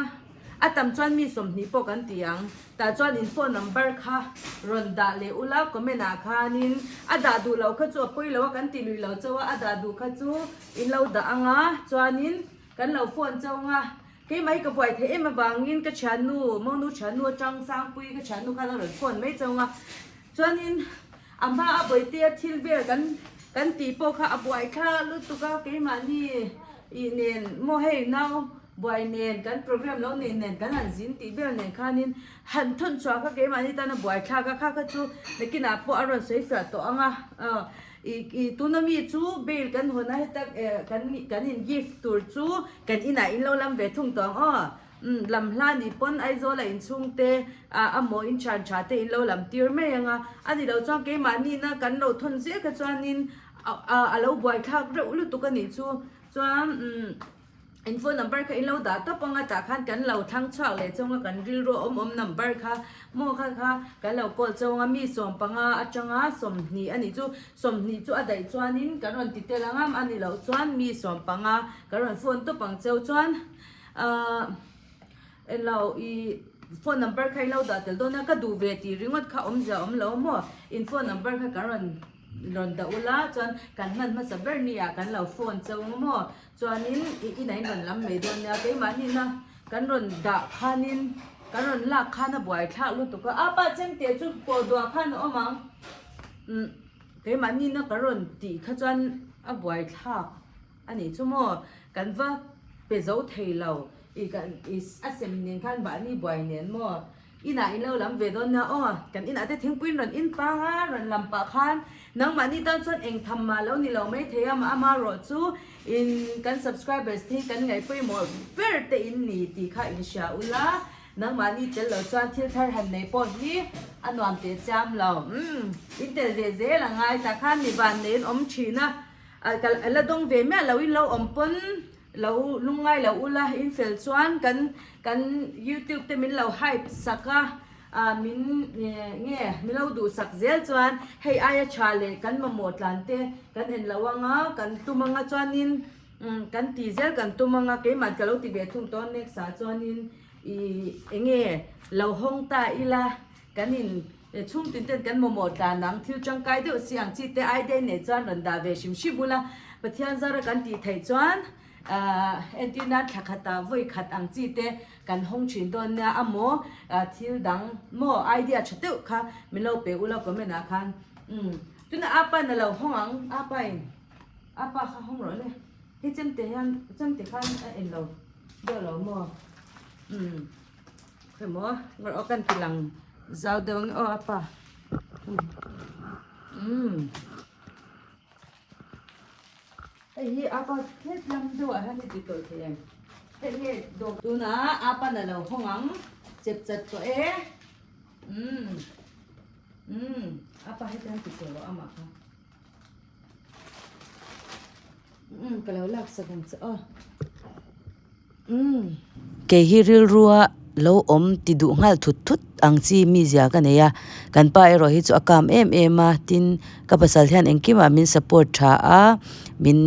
a tam chuan mi sawmhnih pawh kan ti ang, tah chuan in phone number kha rawn dah leh ula comment ah khanin a dah duh loh kha chu a pawi lo a kan ti lui lo chauh a, a dah duh kha chu. In lo dah ang a, chuanin kan lo phone chauh ang a, keimah hi ka buai theih em avangin ka thiannu, monu thiannu atang Sangpui ka thiannu khan a rawn phone mai chauh ang a, chuanin a hma a bawihtea thil vel kan kan tih pawh kha a buai thla lutuk a, keimahni ih nen maw hei nau buai nen kan program lo nei nen kan han zin tih vel nen khanin han thawn chhuah kha keimahni tan a buai thlak a, kha kha chu nakinah pawh a rawn sawi fiah tawh ang a. I i tuna mi chu bail kan hawn a heta eh kan kan in gift tur chu kan inah in lo lam ve thung tawh ang aw umm lam hla nih pawn Aizawl a inchhung te ah a maw in thian tha te in lo lam tir mai ang a a ni lo chuan keimahni na kan lo thawn zel kha chuanin a a lo buaithlak reuh lutuk a nih chu chuan umm. In phone number kha in lo dah tawp anga tah khan kan lo thlang chhuak leh chawng a kan rilru awm awm number kha maw kha kha kan lo call chawng a mi sawmpanga atanga 20 a nih chu 20 chu a daih chuanin kan rawn ti tel ang a ni loh chuan mi sawmpanga kan rawn phone tawp ang cheu chuan ahh englo ih phone number kha in lo dah tel dawn a ka duh ve tih ringawt kha awmzia awm lo maw in phone number kha kan rawn rawn dah ula chuan kan hman hmasa ber ni ah kan lo phone cheu ang maw. Chuanin i inah in rawn lam mai dawn nia, keimahni-na kan rawn dah khanin kan rawn lak khan a buai thlak lutuk a, apa chemte chu pawh duah khan a awm ang, umm keimahni-na kan rawn tih kha chuan a buai thlak a nih chu maw, kan va pe zo thei lo i kan i a sem nen khan mahni buai nen maw. Inah in lo lam ve dawn nia aw, kan inah te thingpui in rawn in pang a, rawn lam pah khan nangmahni tan chuan eng tham mah lo ni lo mai thei a, ama rawh chu in kan subscribers te hi kan ngaih pawimawh ber te in ni tih kha in hria ula. Nangmahni tel lo chuan thil thar han nei pawh hi a nuam teh chiam lo. Umm in tel ve zel a ngai tah khan mi van neiin awm thin a, a la dawng ve miah lo in lo awm pawn lo lungngai lo ula in fel chuan kan kan youtube te min lo hype sak a ah min nge min lo duhsak zel chuan hei aia tha leh kan mamawh tlan te kan en lo anga kan tum anga chuanin umm kan ti zel kan tum anga keimah ka lo ti ve thung tawh next ah chuanin ih enge lo hawng ta ila kan in chhung tin ten kan mamawh tlan ang thil tangkai deuh si ang chi te idea nei chuan rawn dah ve hrim hrim ula Pathian zara kan tih theih chuan ahh entir nan thla khatah vawi khat ang chi te kan hawng thin dawn nia a maw thil dang maw idea tha deuh kha min lo pe ula comment ah khan umm tunah apa in a lo hawng ang apa in apa kha hawng rawh le hei chemte hian chemte khan a en lo deuh lo maw umm khawimaw ngawrh aw kan ti lang zau deuh ang aw apa umm. Hei hi apa hlet lam deuh ah hian i ti tawlh thei em? Hei nge dawh tunah apan a lo hawng ang chep chat tawh e umm umm apa heti hian ti tawh lo amah kha umm ka lo lak sak ang che aw umm. Kei hi rilrua lo awm ti duh nghal thut thut ang chi mizia ka nei a, kan pa erawh hi chu a calm em em a, tin ka pasal hian engkimah min support tha a, min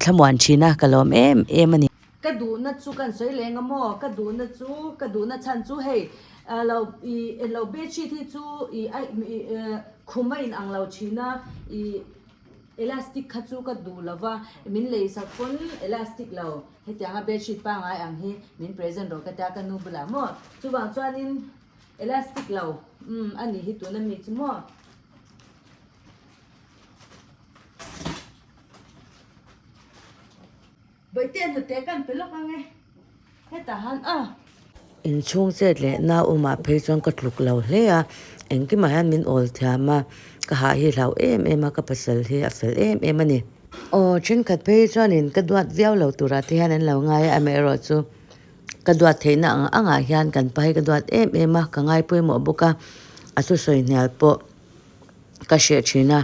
thlamuan thin a, ka lawm em em a ni. Ka duhna chu kan sawi leng a maw, ka duhna chu, ka duhna chhan chu hei lo ih lo bedsheet hi chu ih a ih khum a in ang lo thin a ih elastic kha chu ka duh lo va, min lei sak pawn elastic lo. Hetianga bedsheet pangngai ang hi min present rawh ka tia ka nu bulah maw? Chuvang chuanin elastic lo umm a nih hi tuna mi chu maw? Bawihte hnute kan pe lawk ang e hetah han a. Inchhung chet leh nau awmah phei chuan ka tluk lo hle a, engkimah hian min awl thiam a, ka hah hi hlau em em a, ka pasal hi a fel em em a ni. Aw, thenkhat phei chuanin ka duat viau lo turah te hian an lo ngai a, amaherawhchu ka duat theihna ang angah hian kan pa hi ka duat em em a, ka ngai pawimawh bawk a, a thusawi hnial pawh ka hreh thin a,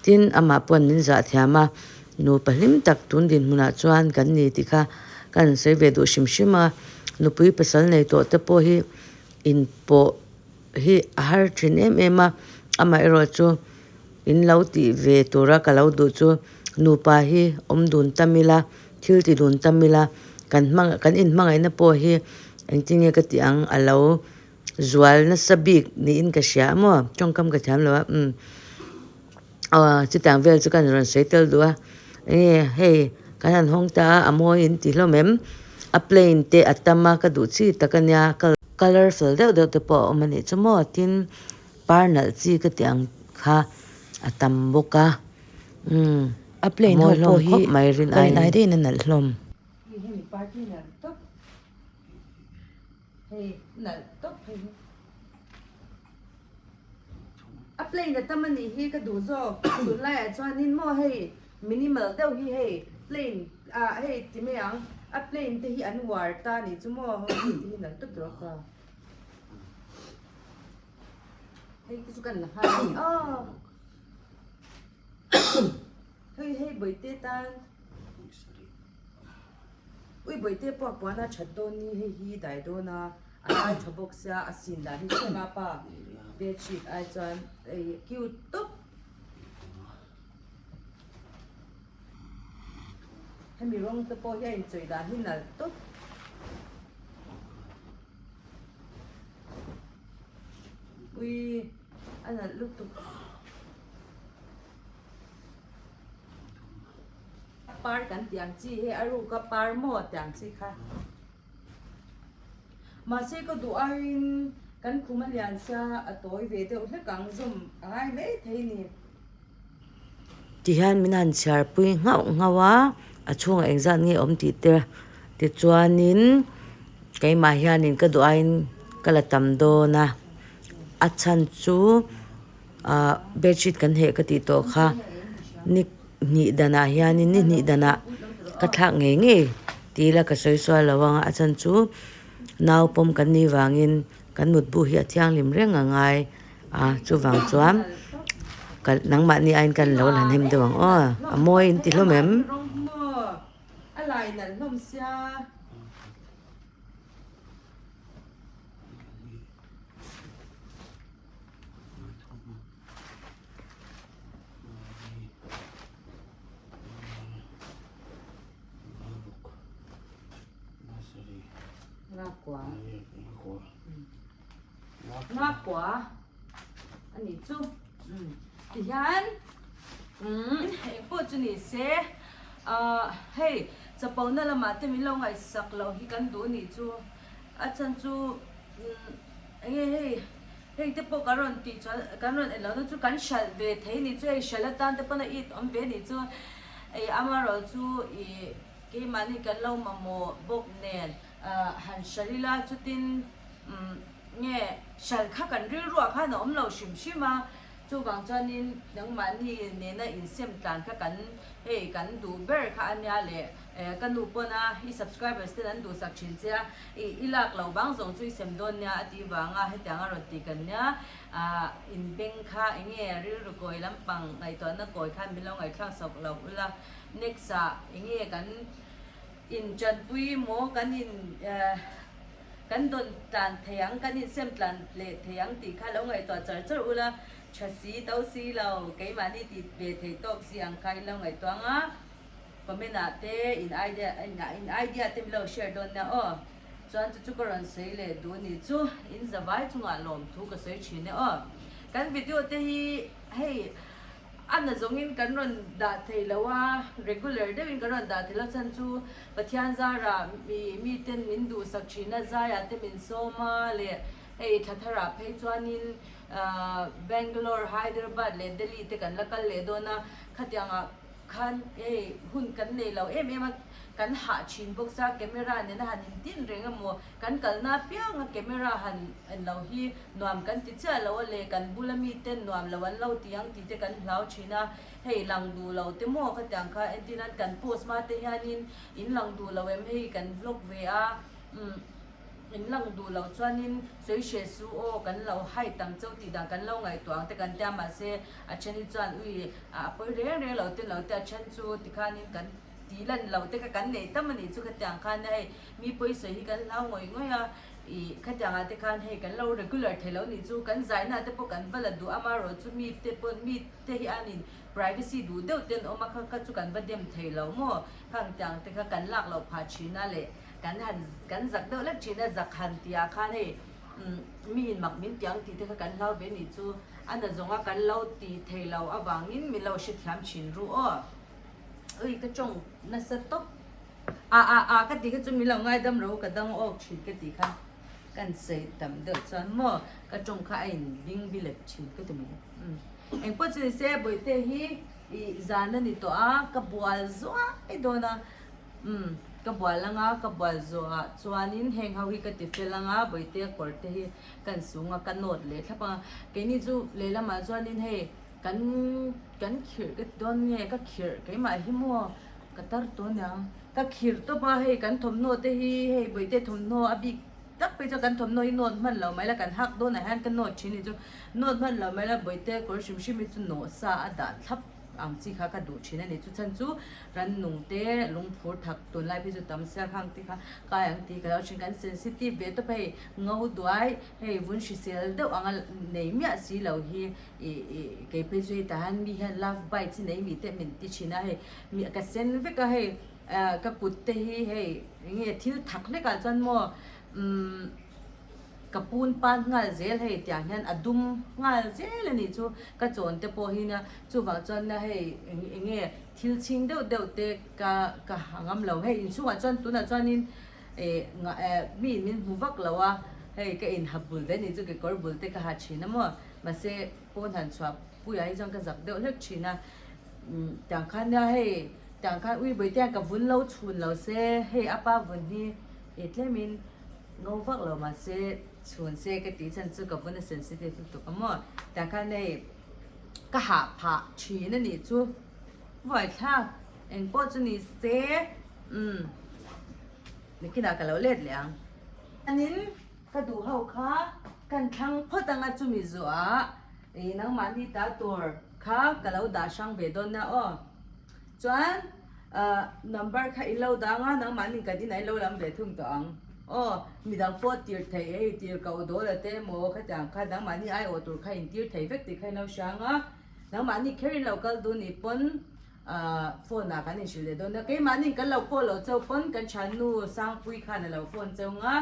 tin amah pawn min zah thiam a, nupa hlim tak tun dinhmunah chuan kan ni tih kha ka han sawi ve duh hrim hrim a, nupui pasal nei tawh te pawh hi inpawh hi a har thin em em a, amaherawh chu in lo tih ve tura ka lo duh chu nupa hi awm dun tam ila thil ti dun tam ila kan hmang kan inhmangaihna pawh hi engtin nge ka tih ang a lo. Zual nasa bik niin ka hria a maw tawngkam ka thiam lo a umm aw chutiang vel chu ka rawn sawi tel duh a enge hei kan han hawng ta a a mawi in ti hlawm em a plain te a tam a ka duh chi tak a nia colourful deuh deuh te pawh a awm a nih chu maw tin par nalh chi ka tih ang kha a tam bawk a umm a plain mawi ho hlawm pawh hi khawp mai rin ka rin aiin. ai deuhin a nalh hlawm. Hei nalh tawp hei hi. A plain a tam anih hi ka duh zawk tunlai ah chuanin maw hei minimal deuh hi hei plain ah hei ti mai ang a plain te hi an uar ta anih chu maw hei te hi nalh tawp tur a ka hei te chu kan la nghal ani aw hei hei bawihte tan. Ui bawihte pawh a puan a that dawn ni hei hi dai dawn a a lai tha bawk sia a sin dan hi hrem a pa bedsheet ai chuan hei cute tawp hemi rawng te pawh hi a inchawih dan hi nalh tawp. Ui a nalh lutuk. Par kan tih ang chi hi a ruka par maw tih ang chi kha. Mahse ka duh aiin kan khum a lian sia a tawi ve deuh hlek ang zawm a ngai mai thei ni. Tihian min han chhiar pui nghauh nghauh a, a chhungah engzat nge awm tih te tichuanin keimah hianin ka duh aiin ka la tam dawn a, a chhan chu ah bedsheet kan heh ka tih tawh kha ni hnih danah hianin ni hnih danah ka thlak ngei ngei tih ila ka sawi sual lo ang a a chhan chu. Nau pawm kan nih vangin kan mutbu hi a thianghlim reng a ngai a chuvang chuan ka nangmahni aiin kan lo la hnem deuh ang aw a mawi in ti hlawm em? Ngakua a nih chu tihian eng pawh chu ni se ahh hei chapo na lamah te min lo ngaihsak loh hi kan duh a nih chu a chhan chu eng nge hei heng te pawh kan rawn tih chuan kan rawn en lohna chu kan hralh ve thei a nih chu hei hralh atan te pawn a it awm ve a nih chu ih amaherawhchu ih keimahni kan lo mamawh bawk nen ahh han hralh ila chutin umm nge hralh kha kan rilruah khan a awm lo hrim hrim a chuvang chuanin nangmahni nena insem tlan kha kan hei kan duh ber kha a nia leh eh ka nu pawn a i subscribers ten an duhsak thin che a ih i lak loh vang zawng chu i sem dawn nia a tih vanga hetiang a rawn ti kan nia ah inbeng kha eng nge rilru kawi lampang ngaihtuahna kawi khan min lo ngaihthlak sawk lo ula next ah eng nge kan In tanpui maw kan in kan dawn tlan thei ang, kan insem tlan leh thei ang tih kha lo ngaihtuah char char ula, tha si to si lo, keimahni tih ve thei tawk si ang kha in lo ngaihtuah ang a, comment ah te in idea in idea te min lo share dawn nia aw. Chuan chu chu ka rawn sawi leh duh ni chu in zavai chungah lawmthu ka sawi thin e aw. Kan video te hi hei. A na zawngin kan rawn dah thei lo a, regular deuhin kan rawn dah thei lo chhan chu Pathian zarah mi miten min duhsak thin a, zaiah te min sawm a leh hei thla tharah phei chuanin Bangalore, Hyderabad leh Delhi te kan la kal leh dawn a, khatiangah khan hei hun kan nei lo em em a, kan hah thin bawk sa, camera nena han intin reng emaw Kan kalna apianga camera han en lo hi nuam kan ti chiah lo a le, kan bula miten nuam lo an lo ti ang tih te kan hlau thin a, hei lang duh lo te maw khatiang kha entir nan kan post hma te hianin in lang duh lo em hei kan vlog ve a, umm in lang duh lo chuanin sawi hreh su aw kan lo hide ang cheu tih dan kan lo ngaihtuah ang te kan tia mahse a then hi chuan ui a pawi reng reng lo te lo te a then chu tikhanin kan Tih lan lo te kha kan neih tam a nih chu khatiang khan hei mi pawisawi hi kan hlau ngawih ngawih a, ih khatiang ah te khan hei kan lo regular thei lo nih chu kan zaina te pawh kan va la duh amaherawh chu mi te pawh mi te hi an in privacy duh deuh te an awm a kha kha chu kan va dem thei lo maw khang tiang te kha kan lak loh phah thin a leh kan han kan zak deuh lek thin a zak han tih ah khan hei umm mi in mak min tiang tih te kha kan hlau ve nih chu a na zawng a kan lo tih thei lo avangin min lo hrethiam thin ru aw. Ui ka tawng nasa tawp a a a ka tih kha chu min lo ngaidam ro ka dang awk thin ka tih kha kan sawi tam deuh chuan maw ka tawng kha a in bing bilet thin ka ti mai umm engpawh chu ni se bawihte hi ih zan a ni tawh a ka bual zuai dawn a umm ka bual anga ka bual zawhah chuanin heng ho hi ka ti fel anga bawihte kawr te hi kan sung a ka nawt leh thlap anga keini chu lehlamah chuanin hei. Kan kan khirh ka ti dawn nge ka khirh keimah hi maw ka tar tawh aniang ka khirh tawp a hei kan thawmhnaw te hi hei bawihte thawmhnaw a bik tak phei chuan kan thawmhnaw hi nawt hman lo mai la kan hak dawnah hian ka nawt thin a ni chu nawt hman lo mai la bawihte kawr hrim hrim hi chu nawh sa a dah thlap ang chi kha ka duh thin a ni chu chhan chu rannung te lungphur thak tunlai phei chu tam sia khang te kha kai ang tih ka lo thin kan sensitive ve tawp a hei ngo duai hei vun hrisel deuh anga nei miah si lo hi. Ih ih kei phei chu hei tah hian mi hian love bites hi nei mi te min ti thin a hei mi ka sen vek a hei ah ka kut te hi hei eng nge thil thak hlek ah chuan maw umm ka pun pan nghal zel hei tiang hian a dum nghal zel a nih chu ka chawn te pawh hi nia chuvang chuan hei eng eng nge thil chhing deuh deuh te ka ka ha ngam lo hei inchhungah chuan tunah chuanin ih ngah eh mi in min hmu vak lo a hei ka in ha bul ve a nih chu kekawr bul te ka ha thin a maw. Mahse, pawn han chhuah puiah hi chuan ka zak deuh hlek thin a, umm tiang khan nia hei tiang khan ui bawihte hian ka vun lo chhun lo se hei a pa vun hi ih tlemin ngo vak lo mahse chhun se ka tih chhan chu ka vun a sensitive lutuk a maw tiang khan hei ka hah phah thin a nih chu buaithlak engpawh chu ni se umm nikinah ka lo let leh ang. Anin ka duh ho kha kan thlang phawt anga chumi zuah ih nangmahni ta tur kha ka lo dah hrang ve dawn nia aw. Chuan ah number kha in lo dah anga nangmahni kan inah in lo lam ve thung tawh ang aw. Midang pawh tir thei hei tir koh dawl a te emaw khatiang kha nangmahni aiawh tur kha in tir thei vek tih kha in lo hria anga nangmahni kher in lo kal dun nih pawn Ahh phone ah kan inhrilh leh dawn a, keimahni kan lo call loh chauh pawn kan thiannu Sangpui khan a lo phone chauh nga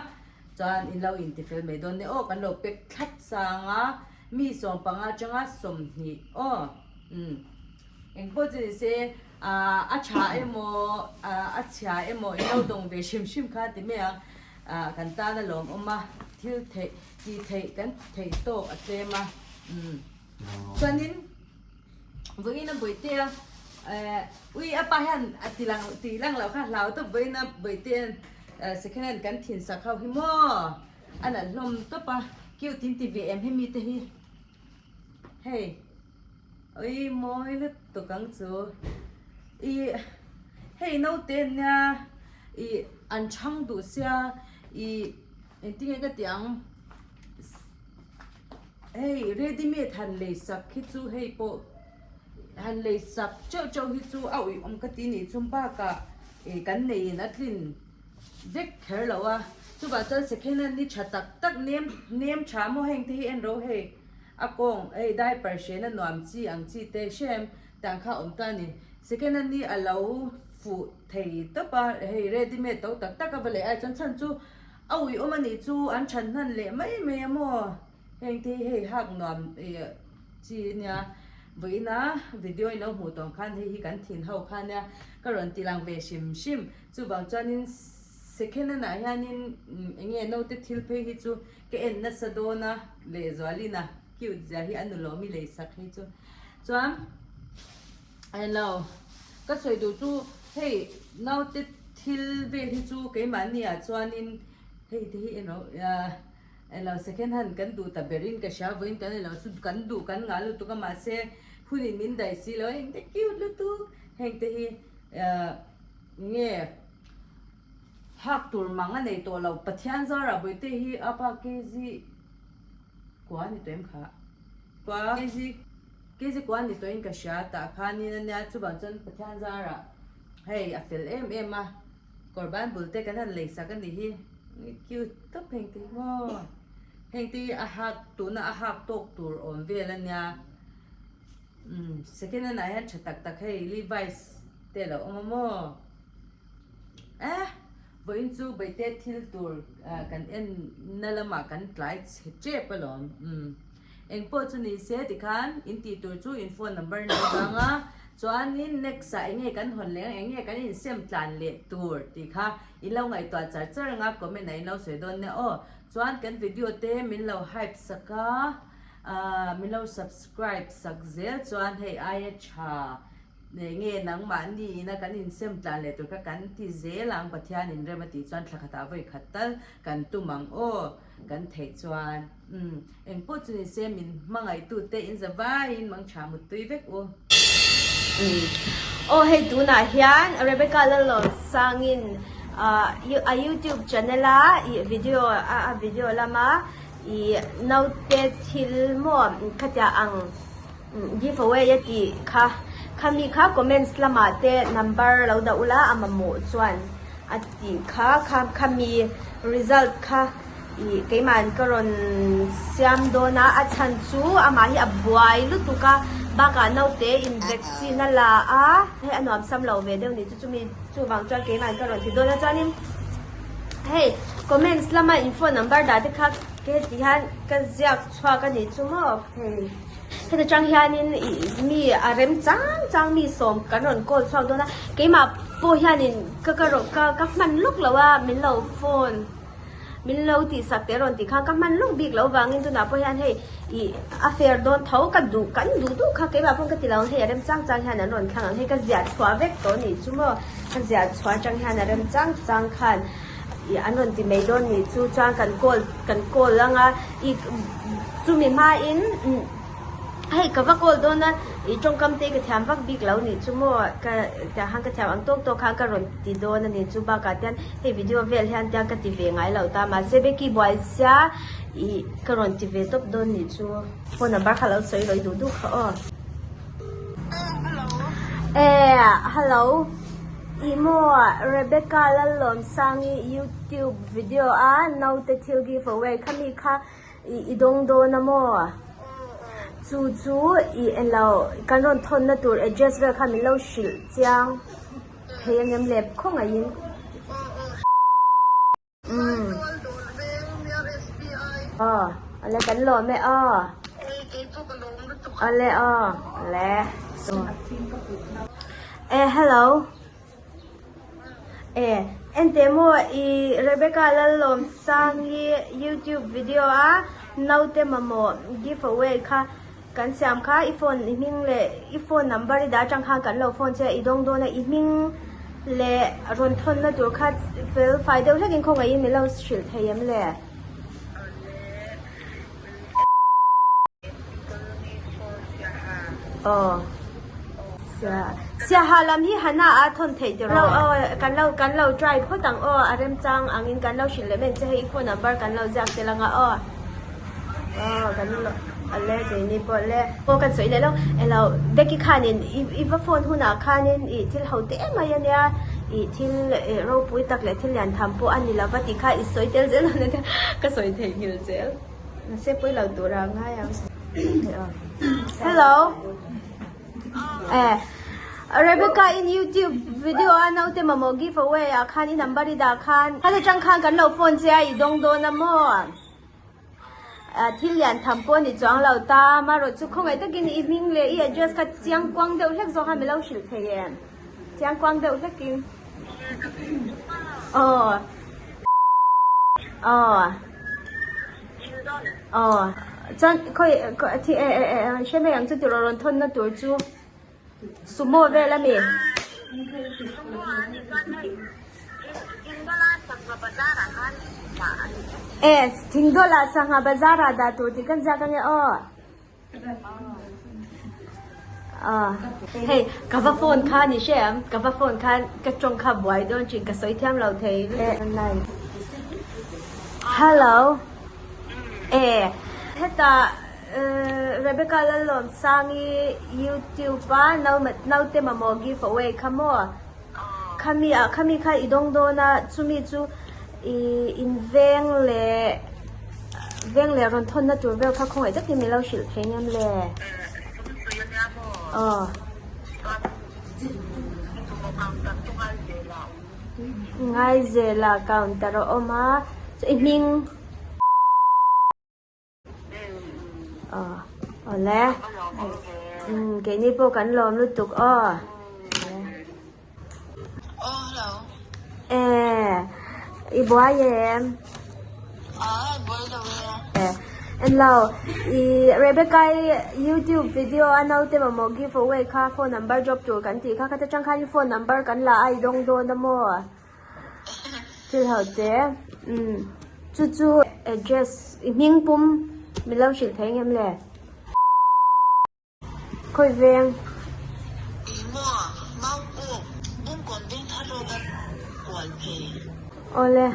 chuan in lo intifel mai dawn nia aw kan lo pack thlap sang a mi 15 atanga 20 aw umm engpawh chu ni se ahh a tha emaw ahh a chhia emaw in lo dawng ve hrim hrim kha ti mai ang ahh kan tan a lawmawm a thil theih tih theih kan theih tawk a tlem a umm chuanin. Vawiin a bawihtea eh ui a pa hian a ti lang tih lang loh kha hlau tawp vawiin a bawihtea eh second hand kan thin sak ho hi maw a nalh hlawm tawp a cute in ti ve em hemi te hi hei ui mawi lutuk ang chu ih hei naute nia ih an chhang duh sia ih engtin nge ka tih ang. Hei ready made han lei sak hi chu hei pawh han lei sak teuh teuh hi chu a uih awm ka ti nih chum bakah ih kan neiin a tlin vek kher lo a chuvah chuan second hand hi tha tak tak nem nem tha maw heng te hi en ro hei a kawng hei diaper hrena nuam chi ang chi te hrem tah kha a awm ta a ni second hand hi a lo fuh thei tawp a hei ready made to tak tak a va leh ai chuan chhan chu. A ui awm a nih chu an than hnan leh mai mai a maw? Heng te hi hei hak nuam ih chi ania vawiina video in lo hmuh tawng khan hei hi kan thin ho kha ania ka rawn ti lang ve hrim hrim chuvang chuanin second hand ah hianin eng nge naute thil phei hi chu ka en nasa dawn a lehzualin a cute zia hi a nu lawmi lei sak hi chu chuan Hello ka sawi duh chu hei naute thil vel hi chu keimahni ah chuanin hei te hi emaw ah elo second hand kan duh ta berin ka hria vawiin kan elo chu kan duh kan ngah lutuk a mahse hunin min daih si lo heng te cute lutuk heng te hi ah nge hak tur mang a nei tawh lo Pathian zarah bawihte hi a pa kg kua a ni tawh em kha kua kg. Keizi kuan ni tawhin ka hria tah khanin a nia chuvang chuan Pathian zarah hei a fel em em a kawr ban bul te kan han lei sak a nih hi cute tawp heng te hi maw heng te hi a hak tuna a hak tawk tur awm vel a nia umm second hand ah hian tha tak tak hei Levi's te a lo awm a maw eh vawiin chu Baihte thil tur kan en na lamah kan tlai chhe tep alawm umm. Eng pawh chu ni se tikhan in tih tur chu in phone number nei vang a, chuanin next ah enge kan hawn leh ang, enge kan insem tlan leh tur tih kha in lo ngaihtuah char char ang a, comment ah in lo sawi dawn nia aw. Chuan kan video te min lo hype sak a, ah min lo subscribe sak zel chuan hei aia tha Nge nangmahni ina kan insem tlan leh tur kha kan ti zel ang Pathian in rem a tih chuan thla khatah vawi khat tal kan tum ang aw kan theih chuan umm engpawh chu ni se min hmangaihtute in za vaiin mangtha muttui vek u. Umm aw hei tunah hian Rebecca Lalawnsangin a youtube channel a ih video a video lama ih naute thil maw khatia ang Give away a tih kha khami kha comments lamah te number lo dah ula a mamawh chuan a tih kha kha khami result kha ih keimahn ka rawn siam dawn a a chhan chu amah hi a buai lutuk a bakah naute in vaccine a la a hei a nuam sam lo ve deuh ni chu chumi chuvang chuan keimahn ka rawn ti dawn a chuanin hei comments lama in phone number dah te kha heti hian ka ziak chhuak a nih chu maw hei. Heta tang hianin ih mi a rem chang chang mi sawm kan rawn call chhuak dawn a keimah pawh hianin ka ka rawn ka ka hman lawk lo a min lo phone min lo tih sak teh rawn tih khan ka hman lawk bik loh vangin tunah pawh hian hei ih a fair dawn tho ka duh kan duh duh kha keimah pawh ka ti lo ang hei a rem chang chang hian an rawn thlang ang hei ka ziah chhuah vek tawh a nih chu maw ka ziah chhuah atang hian a rem chang chang khan ih an rawn ti mai dawn nih chu chuan kan call kan call anga ih chumi hmain hei ka va call dawn a. I tawngkam te ka thiam vak bik lo nih chu maw ka tiang khan ka thiam ang tawk tawk khan ka rawn ti dawn a ni chu bakah tian hei video vel hian tiang ka ti ve ngai lo ta mahse Becky buai sia ih ka rawn ti ve tawp dawn nih chu phone number kha lo sawi lawih duh duh kha aw. Eh hello ih maw Rebecca Lalawmsangi youtube video a naute thil give away khami kha I dawng dawn a maw? Chu chu i elo kan rawn thawnna tur address vel kha min lo hrilh chiang thei ang em le khawngaihin. Umm. Aw ale kan lawm e aw. Ale aw ale. E hello. E, ente maw i Rebecca Lallawmsangi YouTube video a naute mamawh give away kha kan siam kha i phone i hming leh i phone number i dah atang khan kan lo phone che a i dawng dawn a i hming leh rawn thawn na tur kha fel fai deuh hlek in khawngaih in min lo hrilh thei em le? Aw. Siaha lam hi Hana a thawn theih tiraw? Lo aw, kan lo kan lo try phawt ang aw, a remchang angin kan lo hrilh leh mai ang che hei i phone number kan lo ziak tel anga aw. Aw kan lo ale keini pawh le. Aw kan sawi leh lo, elo Becky khanin i i va phone hunah khanin i thil ho te em mai ania i thil ropui tak leh thil lian tham pawh a ni lova tih kha i sawi tel zel a nia ka sawi theihnghilh zel. Mahse pawi lo tur a ngai ang. Hello. Eh. Rebecca in YouTube video a naute mamawh give away ah khan i number i dah khan. Khan atang khan kan lo phone che a i dawng dawn a maw? Thil lian tham pawh ni chuang lo ta. Marawh chu khawngaih takin i hming leh i address kha chiang kuang deuh hlek zawk khan min lo hrilh thei em? Chiang kuang deuh hlekin. Aw. Aw. Aw. Chuan khawi thi e e e hre mai ang chu tiraw rawn thawn na tur chu sumo vel a mi. E Thingdawla sangha bazar ah dah tur tih kan ziak ange aw. Hei ka va phone kha ni hre ang ka va phone khan ka tawng kha buai dawn thin ka sawi thiam lo thei Hello e hetah Rebecca Lalawmsangi YouTube a naute mamawh give away kha maw khami ah khami kha i dawng dawn a chumi chu Ih in veng leh veng leh rawn thawn na tur vel kha khawngaih takin min lo hrilh thei ngem le? Aw. Ngaizela counter a awm a, chu i hming. Aw awle umm keini pawh kan lawm lutuk aw eh i buai em eh enlo i Rebecca i youtube video a naute mamawh give away kha phone number drop tur kan tih kha khata tang khan i phone number kan la a i dawng dawn a maw. Thil ho te umm chu chu address i hming pum min lo hrilh thei ngem le khawi veng. Awle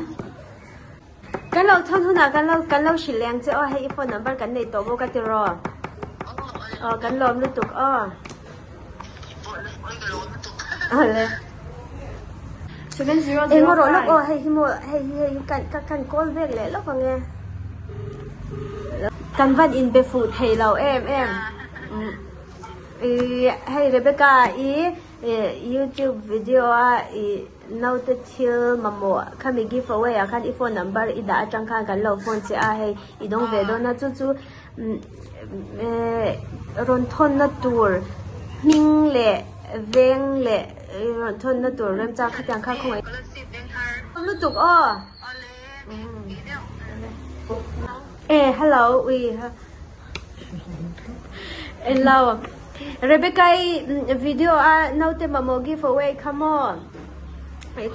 kan lo thawn hunah kan lo kan lo hrilh leng che aw hei i phone number kan nei tawh bawk a tiraw aw kan lawm lutuk aw. Awle. Engmaw rawh lawk aw hei hi maw hei hi hei hi kan ka kan call vek leh lawk ang e. Kan van in be fuh thei lo em em. Ih hei Rebecca i youtube video a ih naute thil mamawh khami give away ah khan i phone number i dah atang khan kan lo phone che a hei i dawng ve dawn a chu chu rawn thawnna tur hming leh veng leh rawn thawnna tur remchang khatiang kha khawngaih lutuk aw e hello ui hello Rebecca i video a naute mamawh give away kha maw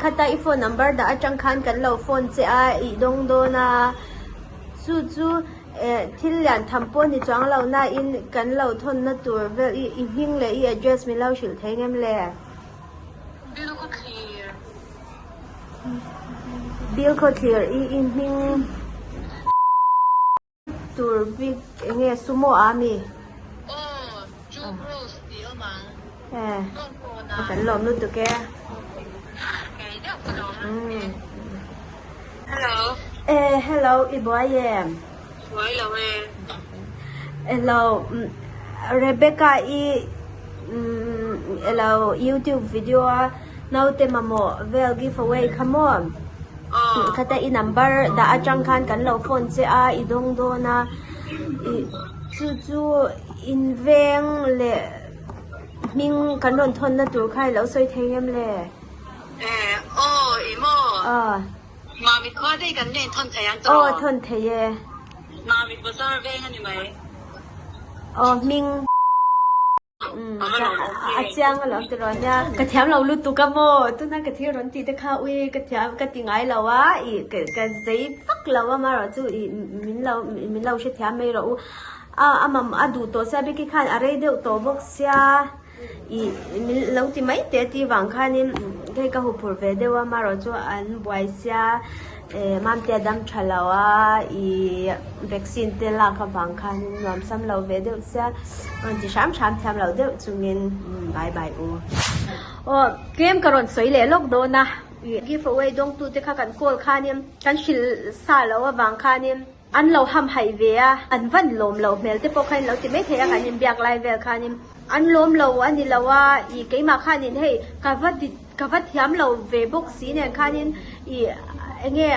khata i phone number dah atang khan kan lo phone che a i dawng dawn a chu chu. Eh thil lian tham pawh ni chuang lo na in kan lo thawn na tur vel i i hming leh i address min lo hrilh thei ngem le? Bill Khawthlir i i hming Tur bik enge sumo a mi? Aw, Juke Rose tih awm ang. Eh, kan lawm lutuk e. Kei deuh ka lawm lutuk e. Hello. Eh, hello, i buai em? Buai lo e. Hello, Rebecca i hello YouTube video a naute mamawh vel giveaway kha maw? Khata i number dah atang khan kan lo phone che a i dawng dawn a ih chu chu in veng leh hming kan rawn thawn na tur kha i lo sawi thei em le? Eh aw i maw? Aw. Mamit khua te hi kan nen thawn thei ang tawh? Aw thawn thei e. Mamit bazar veng a ni mai. Aw hming. A chiang alawm ti rawn nia. Ka thiam lo lutuk a maw? Tuna ka thil rawn tih te kha ui ka thiam ka ti ngai lo a, ih ka zei vak lo a marawh chu ih min lo min lo hrethiam mai rawh u. A a mam a duh tawh sia bik i khan a rei deuh tawh bawk sia ih min lo ti mai teh tih vang khanin hei ka huphurh ve deuh a marawh chu an buai sia. Eh Mamte a dam tha lo a, ih vaccine te lak avang khan nuam sam lo ve deuh sia, rawn ti hram hram thiam lo deuh chungin bye bye u. Aw tlem ka rawn sawi leh lawk dawn a, ih give away dawngtu te kha kan call khanin kan hrilh sa lo avang khanin an lo ham haih ve a, an van lawm lo hmel te pawh kha in lo ti mai thei a kan inbiak lai vel khanin an lawm lo a ni lo a, ih keimah khanin hei ka va ti Ka va thiam lo ve bawk si nen khanin ih enge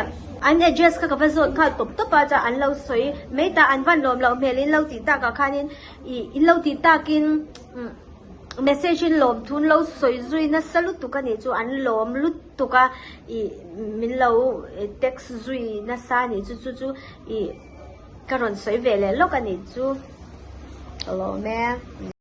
an address kha ka va zawt nghal tawp tawp a chuan an lo sawi mai ta an van lawm loh hmel in lo tih takah khanin ih in lo tih takin message in lawm thun lo sawi zui nasa lutuk a nih chu an lawm lutuk a ih min lo text zui nasa a nih chu chu chu ih ka rawn sawi ve leh lawk a nih chu ka lawm e.